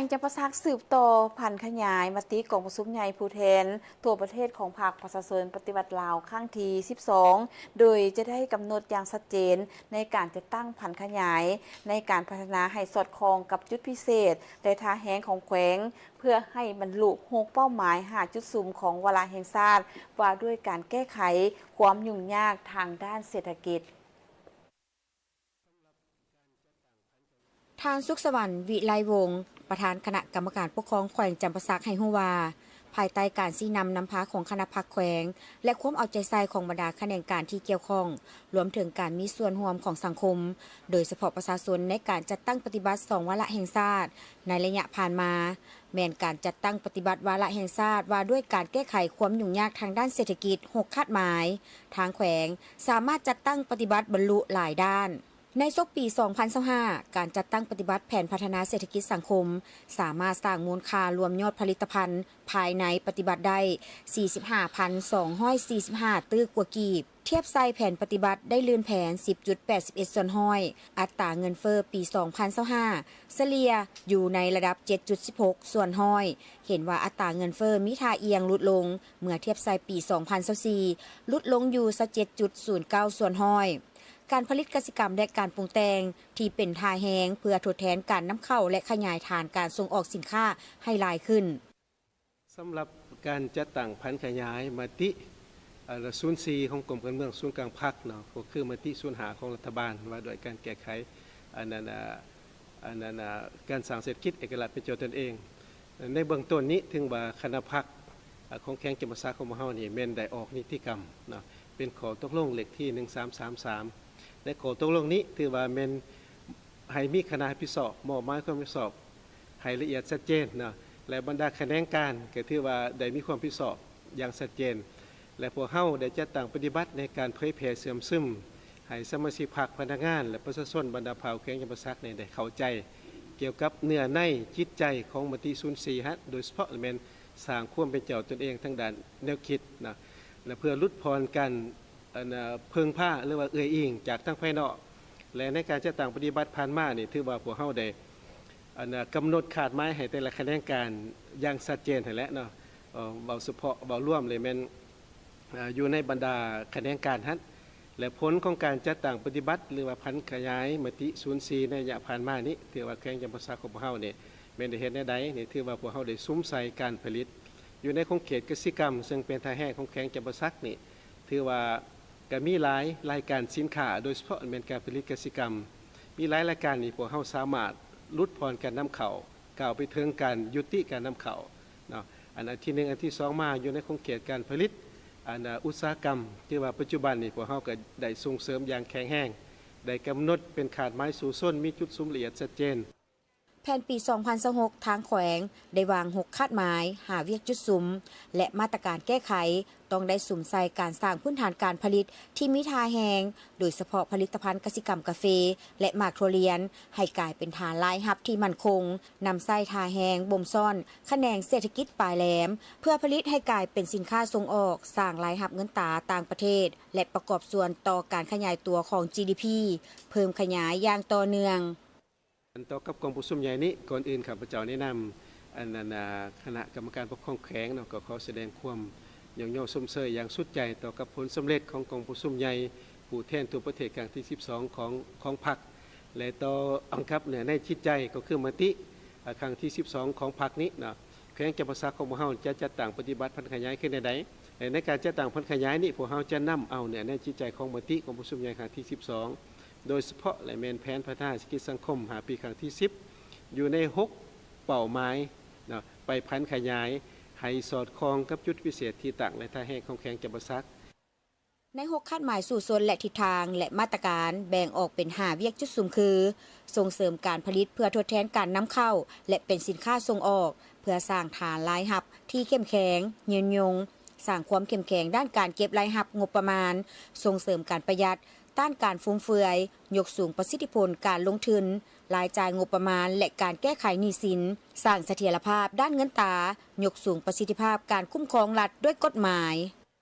ງຈຳປາສັກສືບຕໍ່ຜັນຂະຫຍາຍມະຕິກອງປະຊຸມໃຫຍ່ຜູ້ແທນທົ່ວປະເທດຂອງພັກປະຊາຊົນປະຕິວັດລາວຄັ້ງທີສິບສອງ ໂດຍຈະໄດ້ກຳນົດຢ່າງຊັດເຈນໃນການຈັດຕັ້ງຜັນຂະຫຍາຍໃນການພັດທະນາໃຫ້ສອດຄ່ອງກັບຈຸດພິເສດ ແລະ ທ່າແຮງຂອງແຂວງ ເພື່ອໃຫ້ບັນລຸຫົກເປົ້າໝາຍຫ້າຈຸດສຸມຂອງວາລະແຫ່ງຊາດ ວ່າດ້ວຍການແກ້ໄຂຄວາມຫຍຸ້ງຍາກທາງດ້ານເສດຖະກິດ. ທ່ານ ສຸກສະຫວັນ ວິໄລວົງ ປະທານຄະນະກຳມະການປົກຄອງແຂວງຈຳປາສັກ ໃຫ້ຮູ້ວ່າ ພາຍໃຕ້ການຊີ້ນຳນຳພາຂອງຄະນະພັກແຂວງ ແລະ ຄວາມເອົາໃຈໃສ່ຂອງບັນດາຂະແໜງການທີ່ກ່ຽວຂ້ອງ, ລວມເຖິງການມີສ່ວນຮ່ວມຂອງສັງຄົມ, ໂດຍສະເພາະປະຊາຊົນ ໃນການຈັດຕັ້ງປະຕິບັດສອງວາລະແຫ່ງຊາດໃນໄລຍະຜ່ານມາ, ແມ່ນການຈັດຕັ້ງປະຕິບັດວາລະແຫ່ງຊາດວ່າດ້ວຍການແກ້ໄຂຄວາມຫຍຸ້ງຍາກທາງດ້ານເສດຖະກິດຫົກຄາດໝາຍ, ທາງແຂວງສາມາດຈັດຕັ້ງປະຕິບັດບັນລຸຫຼາຍດ້ານ. ໃນສົກປີສອງພັນຊາວຫ້າ ການຈັດຕັ້ງປະຕິບັດແຜນພັດທະນາເສດຖະກິດສັງຄົມ ສາມາດສ້າງມູນຄ່າລວມຍອດຜະລິດຕະພັນພາຍໃນປະຕິບັດໄດ້ສີ່ສິບຫ້າພັນສອງຮ້ອຍສີ່ສິບຫ້າຕື້ກວ່າກີບ, ທຽບໃສ່ແຜນປະຕິບັດໄດ້ລື່ນແຜນສິບຈຸດແປດສິບເອັດສ່ວນຮ້ອຍ. ອັດຕາເງິນເຟີ້ປີສອງພັນຊາວຫ້າ ສະເລ່ຍຢູ່ໃນລະດັບເຈັດຈຸດສິບຫົກສ່ວນຮ້ອຍ. ເຫັນວ່າອັດຕາເງິນເຟີ້ມີທ່າອ່ຽງຫຼຸດລົງເມື່ອທຽບໃສ່ປີສອງພັນຊາວສີ່ ຫຼຸດລົງຢູ່ຊາວເຈັດຈຸດສູນເກົ້າສ່ວນຮ້ອຍ. ການຜະລິດກະສິກຳ ແລະ ການປຸງແຕ່ງທີ່ເປັນທ່າແຮງເພື່ອທົດແທນການນຳເຂົ້າ ແລະ ຂະຫຍາຍຖານການສົ່ງອອກສິນຄ້າໃຫ້ຫຼາຍຂຶ້ນ. ສຳລັບການຈັດຕັ້ງຜັນຂະຫຍາຍມະຕິ ເອີ ສູນສີ່ຂອງກົມການເມືອງສູນກາງພັກເນາະ ກໍຄືມະຕິສູນຫ້າຂອງລັດຖະບານ ວ່າດ້ວຍການແກ້ໄຂ ອັນນັ້ນ ອາ ອັນນັ້ນ ອາ ການສ້າງເສດຖະກິດເອກະລາດເປັນເຈົ້າຕົນເອງ. ໃນເບື້ອງຕົ້ນນີ້ ຖືວ່າຄະນະພັກ ອາ ຂອງແຂວງຈຳປາສັກຂອງພວກເຮົານີ້ ແມ່ນໄດ້ອອກນິຕິກຳເນາະ ເປັນຂໍ້ຕົກລົງເລກທີໜຶ່ງສາມສາມສາມ ແລະ ຂໍ້ຕົກລົງນີ້ຖືວ່າແມ່ນໃຫ້ມີຄະນະຮັບຜິດຊອບ ມອບໝາຍຄວາມຮັບຜິດຊອບໃຫ້ລະອຽດຊັດເຈນເນາະ ແລະ ບັນດາຂະແໜງການກໍຖືວ່າໄດ້ມີຄວາມຮັບຜິດຊອບຢ່າງຊັດເຈນ ແລະ ພວກເຮົາໄດ້ຈັດຕັ້ງປະຕິບັດໃນການເຜີຍແຜ່ເຊື່ອມຊຶມ ໃຫ້ສະມາຊິກພັກ, ພະນັກງານ ແລະ ປະຊາຊົນບັນດາເຜົ່າແຂວງຈຳປາສັກນີ້ໄດ້ເຂົ້າໃຈກ່ຽວກັບເນື້ອໃນຈິດໃຈຂອງມະຕິສູນສີ່ຫັ້ນ ໂດຍສະເພາະແມ່ນສ້າງຄວາມເປັນເຈົ້າຕົນເອງທາງດ້ານແນວຄິດນະ ແລະ ເພື່ອຫຼຸດຜ່ອນການ ອັນ ເພິ່ງພາ ຫຼືວ່າເອື້ອຍອີງຈາກທາງພາຍນອກ ແລະ ໃນການຈັດຕັ້ງປະຕິບັດຜ່ານມານີ້ ຖືວ່າພວກເຮົາໄດ້ ອັນ ກຳນົດຄາດໝາຍໃຫ້ແຕ່ລະຂະແໜງການຢ່າງຊັດເຈນຫັ້ນແຫຼະເນາະ ເວົ້າສະເພາະ ເວົ້າລວມເລີຍແມ່ນ ເອີ ຢູ່ໃນບັນດາຂະແໜງການຫັ້ນ ແລະ ຜົນຂອງການຈັດຕັ້ງປະຕິບັດ ຫຼືວ່າຜັນຂະຫຍາຍມະຕິສູນສີ່ໃນໄລຍະຜ່ານມານີ້ ຖືວ່າແຂວງຈຳປາສັກຂອງພວກເຮົານີ້ແມ່ນໄດ້ເຮັດແນວໃດນີ້ ຖືວ່າພວກເຮົາໄດ້ສຸມໃສ່ການຜະລິດຢູ່ໃນຂົງເຂດກະສິກຳ ເຊິ່ງເປັນທ່າແຮງຂອງແຂວງຈຳປາສັກນີ້ ຖືວ່າກະມີຫຼາຍລາຍການສິນຄ້າ ໂດຍສະເພາະແມ່ນການຜະລິດກະສິກຳ ມີຫຼາຍລາຍການນີ້ ພວກເຮົາສາມາດຫຼຸດຜ່ອນການນຳເຂົ້າ ກ້າວໄປເຖິງການຍຸຕິການນຳເຂົ້າເນາະ ອັນ ອັນທີໜຶ່ງ ອັນທີສອງມາຢູ່ໃນຂົງເຂດການຜະລິດ ອັນ ອຸດສາຫະກຳ ຖືວ່າປັດຈຸບັນນີ້ພວກເຮົາກໍໄດ້ສົ່ງເສີມຢ່າງແຂງແຮງ ໄດ້ກຳນົດເປັນຄາດໝາຍສູ້ຊົນ ມີຈຸດສຸມລະອຽດຊັດເຈນ. ແຜນປີສອງພັນຊາວຫົກ ທາງແຂວງໄດ້ວາງຫົກຄາດໝາຍ, ຫ້າວຽກຈຸດສຸມ ແລະ ມາດຕະການແກ້ໄຂ ຕ້ອງໄດ້ສຸມໃສ່ການສ້າງພື້ນຖານການຜະລິດທີ່ມີທ່າແຮງ, ໂດຍສະເພາະຜະລິດຕະພັນກະສິກຳກາເຟ ແລະ ໝາກຖົ່ວລຽນ ໃຫ້ກາຍເປັນຖານລາຍຮັບທີ່ໝັ້ນຄົງ, ນຳໃຊ້ທ່າແຮງບົ່ມຊ້ອນຂະແໜງເສດຖະກິດປາຍແຫຼມ ເພື່ອຜະລິດໃຫ້ກາຍເປັນສິນຄ້າສົ່ງອອກ, ສ້າງລາຍຮັບເງິນຕາຕ່າງປະເທດ ແລະ ປະກອບສ່ວນຕໍ່ການຂະຫຍາຍຕົວຂອງ ຈີດີພີ ເພີ່ມຂະຫຍາຍຢ່າງຕໍ່ເນື່ອງ. ອັນຕໍ່ກັບກອງປະຊຸມໃຫຍ່ນີ້ ກ່ອນອື່ນຂ້າພະເຈົ້າໃນນາມ ອັນ ອັນ ອາ ຄະນະກຳມະການປົກຄອງແຂວງເນາະ ກໍຂໍສະແດງຄວາມຍ້ອງຍໍຊົມເຊີຍຢ່າງສຸດໃຈຕໍ່ກັບຜົນສຳເລັດຂອງກອງປະຊຸມໃຫຍ່ຜູ້ແທນທົ່ວປະເທດຄັ້ງທີສິບສອງຂອງ ຂອງພັກ ແລະ ຕໍ່ກັບເນື້ອໃນຈິດໃຈ ກໍຄືມະຕິ ອາ ຄັ້ງທີສິບສອງຂອງພັກນີ້ເນາະ. ແຂວງຈຳປາສັກຂອງພວກເຮົາຈະຈັດຕັ້ງປະຕິບັດຜັນຂະຫຍາຍຄືແນວໃດ? ແລະ ໃນການຈັດຕັ້ງຜັນຂະຫຍາຍນີ້ ພວກເຮົາຈະນຳເອົາເນື້ອໃນຈິດໃຈຂອງມະຕິກອງປະຊຸມໃຫຍ່ຄັ້ງທີສິບສອງ ໂດຍສະເພາະ ແລະ ແມ່ນແຜນພັດທະນາເສດຖະກິດສັງຄົມຫ້າປີຄັ້ງທີສິບ ຢູ່ໃນຫົກເປົ້າໝາຍເນາະ ໄປຜັນຂະຫຍາຍໃຫ້ສອດຄ່ອງກັບຈຸດພິເສດທີ່ຕັ້ງ ແລະ ທ່າແຮງຂອງແຂວງຈຳປາສັກ. ໃນຫົກຄາດໝາຍສູ້ຊົນ ແລະ ທິດທາງ ແລະ ມາດຕະການ ແບ່ງອອກເປັນຫ້າວຽກຈຸດສຸມຄື ສົ່ງເສີມການຜະລິດເພື່ອທົດແທນການນຳເຂົ້າ ແລະ ເປັນສິນຄ້າສົ່ງອອກ ເພື່ອສ້າງຖານລາຍຮັບທີ່ເຂັ້ມແຂງ, ຍືນຍົງ, ສ້າງຄວາມເຂັ້ມແຂງດ້ານການເກັບລາຍຮັບງົບປະມານ, ສົ່ງເສີມການປະຢັດ, ຕ້ານການຟຸມເຟືອຍ, ຍົກສູງປະສິດທິຜົນການລົງທຶນ, ລາຍຈ່າຍງົບປະມານ ແລະ ການແກ້ໄຂໜີ້ສິນ, ສ້າງສະຖຽນລະພາບດ້ານເງິນຕາ, ຍົກສູງປະສິດທິພາບການຄຸ້ມຄອງລັດດ້ວຍກົດໝາຍ.